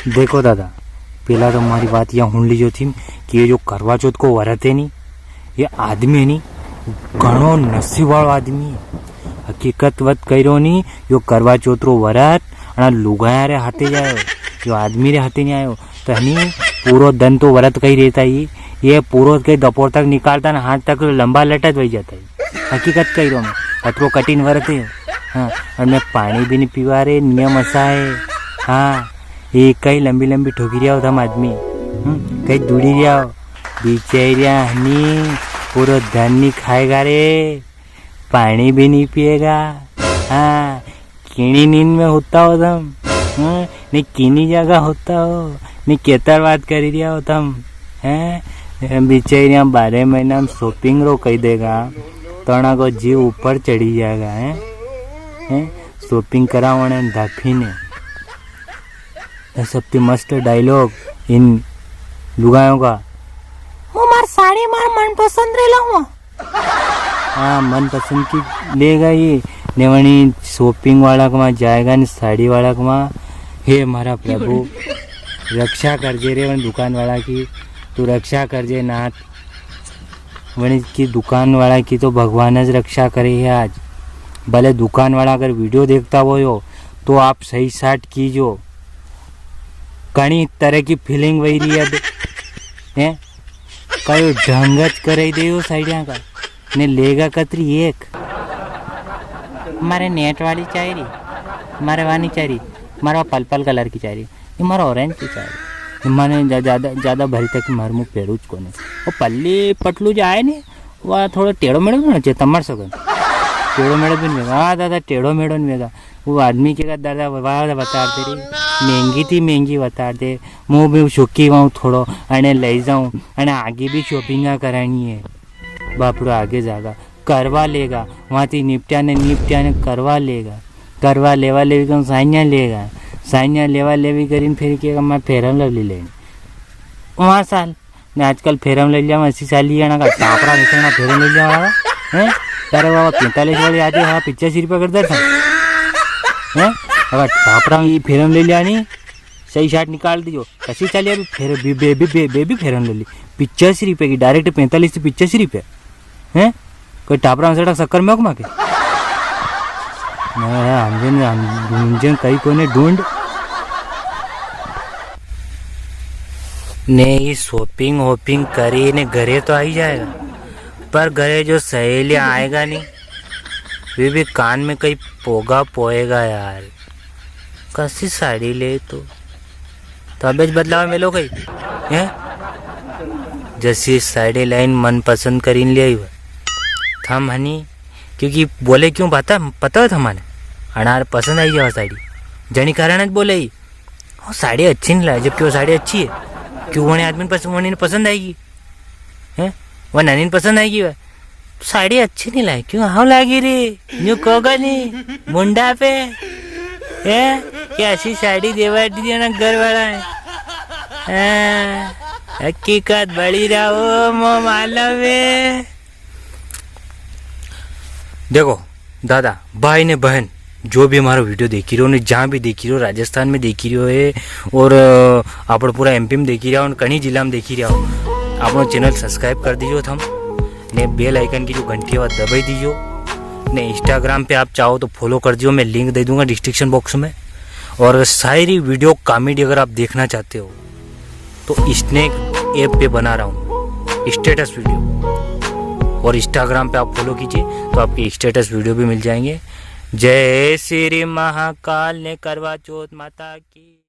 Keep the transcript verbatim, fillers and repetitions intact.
देखो दादा, पेला तो मारी बात या हुन लीजो थी कि ये जो करवा चौथ को व्रत है नी, ये आदमी है नी, घणो नसीब वालो आदमी है। हकीकत वत कही रो नी, यो करवा चौथ रो व्रत अणा लुगाया रे हाथे जायो, यो आदमी रे हाथे नी आयो। तो है नी, पूरो दन तो व्रत कही रहता ही, ये पूरो कई दोपहर तक निकालता ना, हाथ तक लंबा लटत वही जाता है। हकीकत कही रो मैं, अतरो कठिन व्रत है। हाँ, और मैं पानी भी नी पीवा रे, नियम असा है। हाँ, ये कई लंबी लंबी ठोकी रिया हो तम आदमी, हम्म, कई दूड़ी रिया हो, बिचारिया हनी पूरो धन नी खाएगा रे, पानी भी नी पिएगा। हाँ, किणी नींद में होता हो तम, हाँ, ने किणी जगह होता हो, ने केतर बात करी रिया हो तम, हैं? बिचारिया बारह महीना में shopping रो कही देगा, तो अणा को जीव ऊपर चढ़ी जाएगा, हैं? हैं? Shopping करावण है धाफी ने। ये सबसे मस्त dialogue इन लुगायों का। मु मार साड़ी मार मनपसंद रे लाऊं। हाँ, मनपसंद की लेगा ये। ने वणी shopping वाला के वहाँ जाएगा, ने साड़ी वाला के वहाँ। हे मारा प्रभु, रक्षा करजे रे वणी दुकान वाला की, तू रक्षा करजे नाथ। वणी की दुकान वाला की तो भगवान ज रक्षा करे है आज। भले दुकान वाला अगर video देखता हो यो, तो आप सही साट कीजो। कणी तरह की feeling वही रही है अब। हैं? कयो ढंग ज कराई दे यो साड़ियाँ का। ने लेगा कतरी एक। मारे net वाली चाही री, मारे वानी चाही री, मारे वा purple colour की चाही री, ये मारे orange की चाही री। ये माने जा-, ज्यादा, ज्यादा भरी तक मारे मुंह पेरू ज कोनी। वो पल्ली पटलू जो आए नी, वा थोड़ो टेढ़ो मेढ़ो भी होना चाहिए, तमार सगन। टेढ़ो मेढ़ो भी नी वेगा। हाँ दादा, टेढ़ो मेढ़ो नी वेगा। वो आदमी के का दादा वा वतार दे री, महंगी थी महंगी वतार दे, मुंह भी सुखी वाऊँ थोड़ो, अने ले जाऊँ, अने आगे भी shopping करानी है। बापड़ो आगे जागा, करवा लेगा, वहां थी निपटिया ने, निपटिया ने करवा लेगा, करवा लेवा लेवी कन साइया लेगा, साइया लेवा लेवी करीन फिर के मैं Fair and Lovely लेनी। वहां साल ने आजकल Fair and Lovely में अस्सी साल ही है ना का, टापरा निकलना Fair and Lovely वाला, हैं? अरे बाबा, पैंतालीस वाली आती है, हाँ, पचासी रुपया कर दे था, हैं? अगर टापरा ये Fair and Lovely आनी, सही साट निकाल दीजो। कसी चाली अभी फेर, बे-, बे-, बे-, बे-, baby Fair and Lovely। पिचासी रुपया की, direct पैंतालीस से पिचासी रुपया। हैं? कोई टापरा में सड़क शक्कर में हो कमा के? नहीं, हम जिन, हम ढूंढ जिन कहीं कोने ढूंढ। ने ये shopping वॉपिंग करी ने घरे तो आई जाएगा, पर घरे जो सहेलियां आएगा नी, वे भी कान में कई पोगा पोएगा यार। कसी साड़ी ले तू? तो अबे ज बदलाव मिलो कई, हैं? जसी साड़ी लाइन मन पसंद करीन ले आई हुआ। थम हनी, क्योंकि बोले क्यों पता, पता हो थमाने? अनार पसंद आई गया साड़ी। जनी कारण ज बोले ही, "वो साड़ी अच्छी नी लाए", जबकि वो साड़ी अच्छी है। क्यों, वने आदमी ने पसंद, वने पसंद आएगी, हैं? वो नानी ने पसंद आएगी वह। साड़ी अच्छी नी लाए, क्यों हाव लागी री? न्यू कोगा नी, मुंडा पे, हैं? कैसी साड़ी देवा दी ना घर वाला है। हैं? हकीकत बड़ी रहो, मो मालूम है। देखो दादा, भाई ने बहन, जो भी हमारो video देखी रहो ने, जहाँ भी देखी रहो, राजस्थान में देखी रहो है और, अ, आपण पूरा एमपी में देखी रहो, कणी जिला में देखी रहो, आपणो channel subscribe कर दीजो थम, ने bell icon की जो घंटी है, वा दबाई दीजो, ने Instagram पे आप चाहो तो follow कर दीजो, मैं link दे दूंगा description box में। और सारी video comedy अगर आप देखना चाहते हो, तो स्नैक ऐप पे बना रहा हूँ status video, और Instagram पे आप follow कीजिए तो आपके status video भी मिल जाएंगे। जय श्री महाकाल ने करवा चौथ माता की।